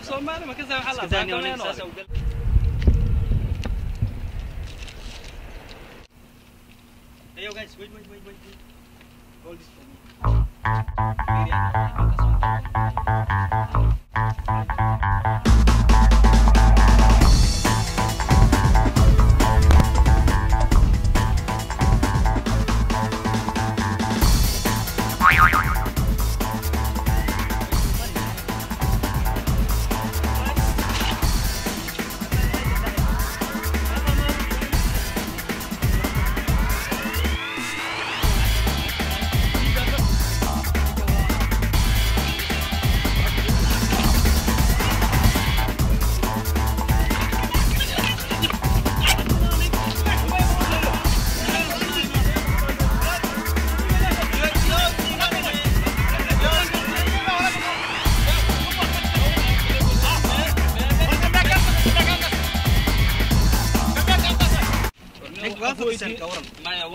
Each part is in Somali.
Soomaali ma ka saa waxa la saakay. Hey yo guys, wait wait wait wait. Hold this for me.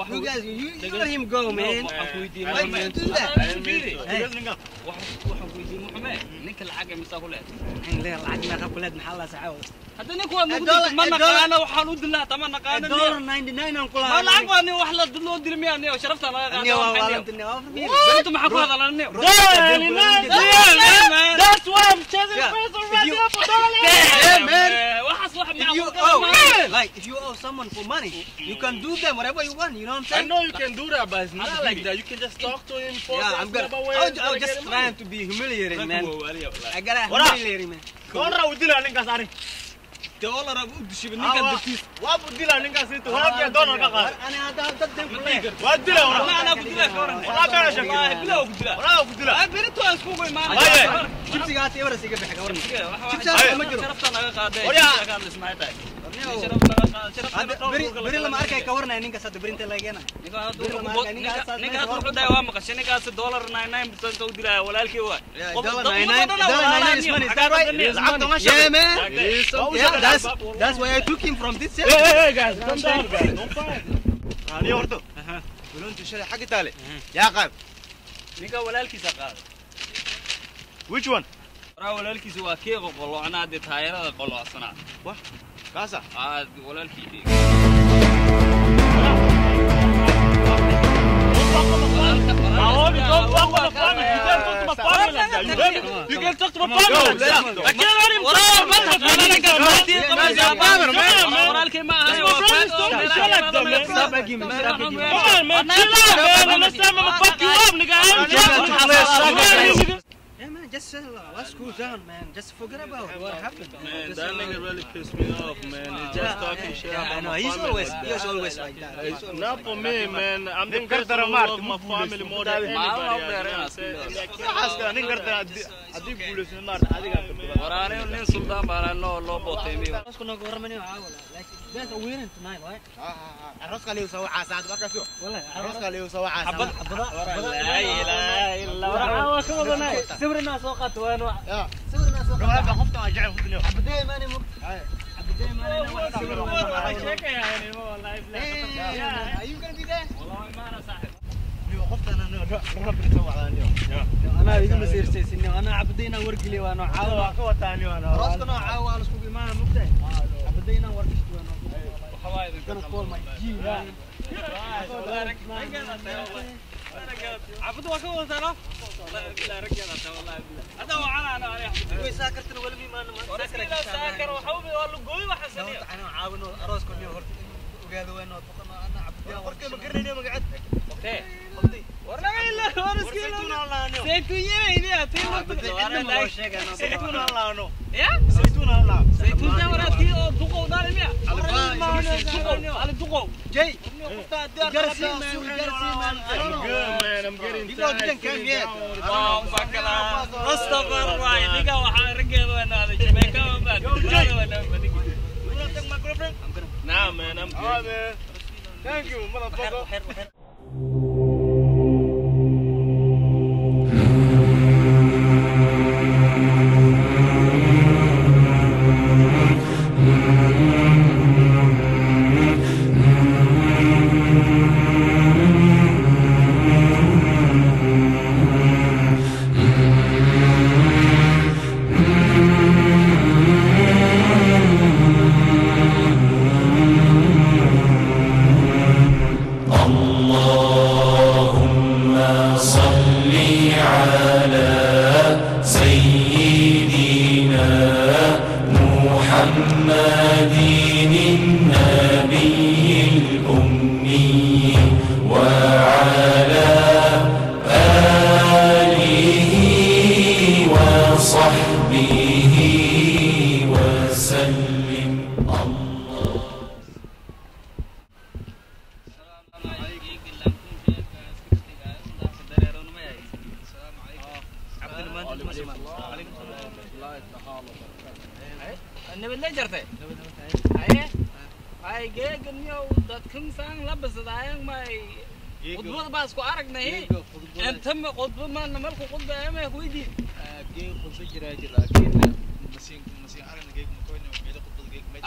You guys, you let him go, man. Why did you do that? Ninka lacag imisa ku leedahay? In lacag meeqa ku leedahay maxaa la saxaa? Hadda ninku waa ma naqaano waxaan u dilnaa tama naqaano. $1.99 aan ku lahaa. Ma lacag waa wax la loo dili miyaa niyo sharafta laga qaado. Inta maxaa ku hadalaa niyo? That's why I'm chasing peso right now for dollar. Yeah, man. Waxaas wax If you owe, like if you owe someone for money, you can do them whatever you want. You know what I'm saying? I know you can do that, but it's not like that. You can just talk to him. Yeah, I'm gonna. I was just trying to be humiliating, man. I gotta humiliate him, man. Dollar u dilaa ninkaas ani. Dollar u dishay ninkan dartiis. Waa u dilaa ninkaas inta walaalkii dollar ka qaad. Ani hada dad den ku leeyahay. Waa dilaa walaal. Ana ku dilaa ka waran. Walaa been sheegay. Wallahi bilaa ku dilaa. Walaa ku dilaa. Ay berito aan isku imaanay. Jibsiga aad ibara siga bixi ka waran. Jibsiga ma jiro. Sharafta laga qaaday. Beri lama arkay ka waranay ninkaas hadda berinta laga keenay. Ninkaas wuxuu dhahay waa maqashay ninkaas $99% u dilaa walaalkii waa. $99 is money, is that right? Yeah, man. Yeah, that's why I took him from this. Hey, hey, guys, calm down, guys. Don't fight. Ani horto. Buluntu shalay xagga taale. Yaa qaad. Ninka walaalkiisa qaad. Which one? Waraa walaalkiisa waa kii qoloocnaa dee taayirada qoloocsanaa. Wah. Kaasa? Ah, walaalkii. Don't talk to my family. You can't talk to my family like that. You can't talk to my family like that. I can't let him talk. Stop arguing, man. Come on, man. Chill out, man. Next time I'm gonna fuck you up, nigga. I ain't joking. Yeah, man, just let's cool down, man. Just forget about what happened. Man, that nigga really pissed me off, man. He's just talking shit about my family. He's always like that. Not for me, man. I'm the person who loves my family more than anybody. There's a wedding tonight, right? سورنا سوقت وين سورنا سوقت عبدي ماني عبدي ماني. Are you gonna be there? والله ما انا صاحب. أنا إذا مسير سيسني أنا عبدينا ورقلي وأنا عاوة راسكنا عاوة على سوق ما مبدأ عبدينا ورقشت وأنا gonna call my G. عبد وكو ترى والله بالله رجعنا والله بالله هذا هو انا انا وي ساكرتنا ولا مي ما ساكر ساكر وحوبي والله قوي وحسني انا عاون اراس كل يوم وقالوا وين انا عبد وركي ما قرني ما قعدت اوكي قبضي ورنا الا ورسكي زيتون يا زيتون الله انو يا زيتون الله زيتون وراتي دقو دار المياه دقو على دقو جاي جرسي مان I'm good, man. I'm getting You tired. didn't come yet. Oh, Mustafa Rai, nigga, waxaan raggeeda wanaaday Jamaica ma You wanna take my girlfriend? Nah, man, I'm good. All right, man. Thank you, motherfucker. Nabadla jartay haye ay geeganiyow dadkan saan labasadaayan may khudbada baa isku aragnay intama khudba maana marku khudba ama kuweydiin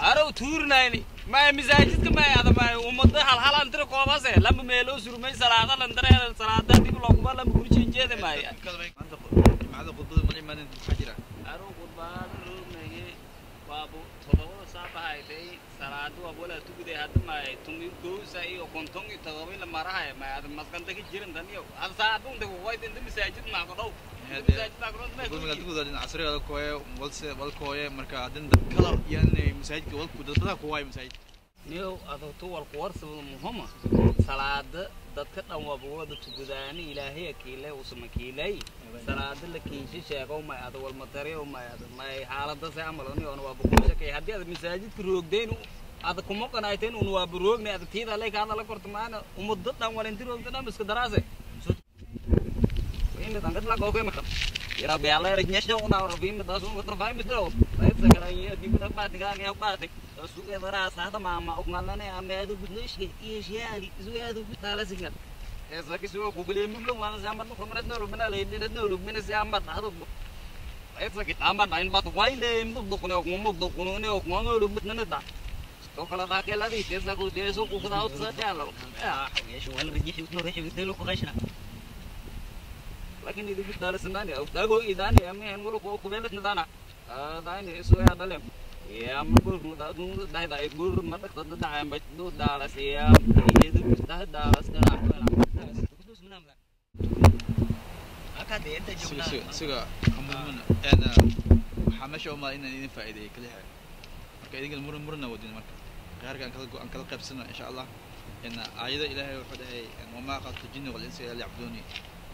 arow tuurnayni may masaajidka may ada may ummada hal hal antira koobase lama meelo surmay salaada lantara salaada dib looguba lama kurjinjeeda may arow khudbaada roognaye waabu todobada saabahaytay salaadu waa wala tuguday hadda may tumi gowsa iyo konton iyo todoba la marahay may ada maskanta ka jirin taniyo hal saacad unta ku wayda inta masaajid ma ku dhow masaajid ma ku dhow casriga kooye walse wal kooye marka hadin dad kala yani masaajidka walku dad badan ku waay masaajid niyow adoo wal ku warsado muhima salaada dadka dhan waa wada tugudaani ilaahay kiilay usma kiilay salaada la kiishi sheego ma ada wal matariyo ma ada ma xaaladda se amal niyo waa ku shaqay hadii aad masaajidka roogdeen ada kuma qanayteen un waa roognay ada tiida lay ka hadala kortamaana ummadda dhan wal intii roogdeen dhan iska daraase inta tangat la gogo ma ya biala rejnesh una rabim dasu utra mitro ay sakaraya dibna patiga nga patik suke dara sa mama ugnalane amedu gudnish yeshali zuadu tala singat esa ki su kugule mumlo wala sambat no khomrat no rubna le no rubna sambat hadu esa ki tamba nain bat waile mudukne mudukne ngono rubna na to kala da ke la di esa ku de su ku da utsa talo ya yeshu wal rijish no rijish de lo khashna لكن إذا كنت دارس ناني أو تاجو إذا أنا أمي هنقول كو كبلت ندانا دايني إسوا يا دلهم يا مقول دا دا دا يقول ما تقدر دعم بس دو دارس يا إذا كنت دارس كلام suga ana waxaa meesha u malay inaan idin faa'iideeyay kaliya marka idinka muran murna wadin marka qaarka aan kala qaybsano insha Allah in aayada ilaahay wuxuu dhahay wamaa khalaqtu jinna wal insa illa liya'buduni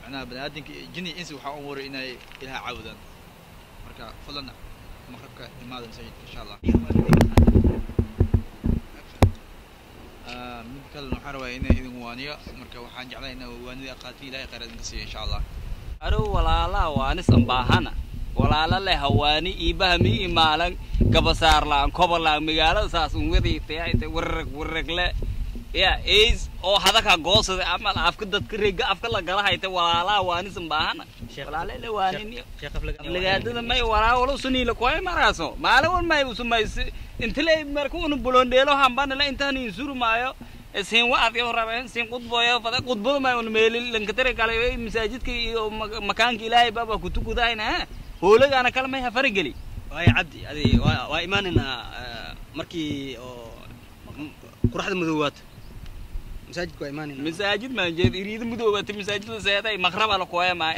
macnaha baniaadamka jinni insi waxaa u waray inay ilaahay caabudaan marka fadlan maqribka imaada masaajidka insha Allah mid kalena waxaan rabaa inaan idin waaniyo marka waxaan jeclahay inaan waanida qaatin ilaahay khayr idinka siiyo insha Allah arow walaalaha waanisan baahana walaala leh hawaani iibahami imaalan gabasaarlaan kobalaan magaalada saas un wadiitay warrag warragle ya is oo hadaka goosada ama afka dadka reega afka la gala hayta walaalaha waanisan baahana walaala le waanini lagaadada may walaa wala suniila koy maraaso maalin wal may usumaysi inta marka unu bulondheelo hambana la intaan insurmaayo siin waad iyo rabeen siin qudboyo fada qudbada may unu meelin lankatare kale masaajidka iyo makaanka ilaahay baba ku tukudayna hoolagaana kala may hafargeli waay cabdi adi waa imaanina markii oo quraxda madoowaat masaajidka waa imaanina masaajid ma jeed iriida madoowaat masaajidda seeday maqraba la kooya maay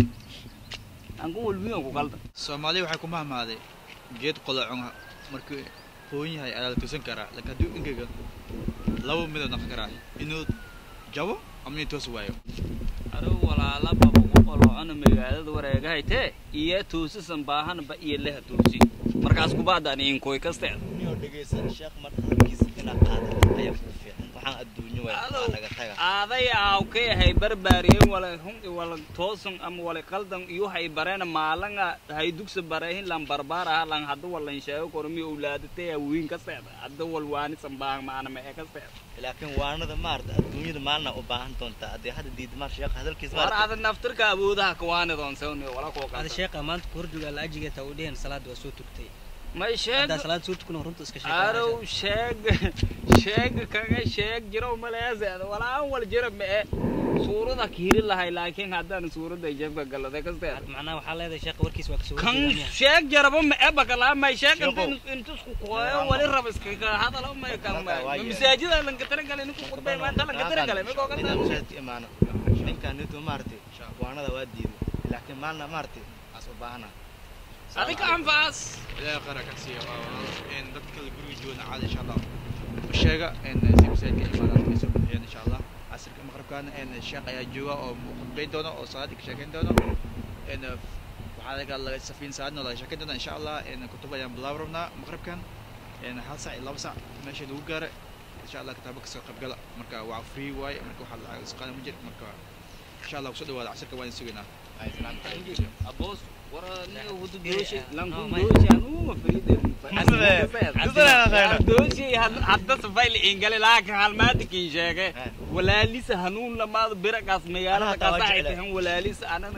aan ku walbiyo ku qaldan Soomaali waxay ku mahmaaday geed qolocon markii qoon yahay ayaa la tusan karaa laakiin hadduu ingega laba mid noqon karaa inuu jabo ama inuu toos waayo arow walaala baba ku qolocon magaalada wareegahaytee iyo toosisan baahan ba iyo leha toosi markaas kubaadaan inkoy kaste niyo dhageysan sheekh marka hadalkiisa inaad qaadato ayaa kuu fiican waxaan adduunyo waay naga taga aaday aaw ka yahay barbaariyeen wala hun wala toosan ama wala qaldan iyo hay bareen maalanga hay dugsi bareehin lan barbaar ah lan hadda walan sheego kormi awlaadatay wiin ka seeda hadda wal waanisan baahan maana ma ka seeda laakiin waanada maarta adduunyada maalna u baahan doontaa haddii hadda diidmaar sheekh hadalkiisa war aad naftirka awoodaha ka waani doonsan wala koo hada sheekha maanta ku horjooga la ajiga taa u dhehen salaad waa soo tugtay ma sheeg hadda salaad soo tukno runta iska sheeg arow sheeg sheeg kaga sheeg jiro maleeseeda walaa wal jiro ma suurada kiiri lahay laakiin haddaan suurada jabka galaday kasteeda macnaha waxaa leedahay sheekha warkiisa waa kasoo kan sheeg jaraba ma eba kala ma sheeg inta isku kooyo wali rab iska hadalo ma kan ma masaajida lan ka taragalay ninku khudbay maanta lan ka taragalay ma koo inaan masaajidka imaano ninkaan nito maartay waanada waa diiday laakiin maalna maartay as u baahana adiga anfaas ilaahay khayr ka siiyo in dadka la guriga jooga caadi insha Allah sheega in si masaajidka imaadaan ay soo bixiyaan insha Allah casirka maqribkaana in sheekh ayaa jooga oo khudbayn doona oo salaad ka sheekeyn doona in waxaa laga safiin saadna laga sheekeyn doona insha Allah in kutub ayaan bilaab rabnaa maqribkan in 1 saac iyo 2 saac meesha lagu gaaro insha Allah kitaabka kasoo qayb gala marka waa free waay marka waxaa lacag isqaana ma jiro marka insha Allah kusoo dhawaada casirka waan sugaynaa aboos war Walaalisa hanuun lamaad birakaas magaalada kasaxaytahan walaalisa anana.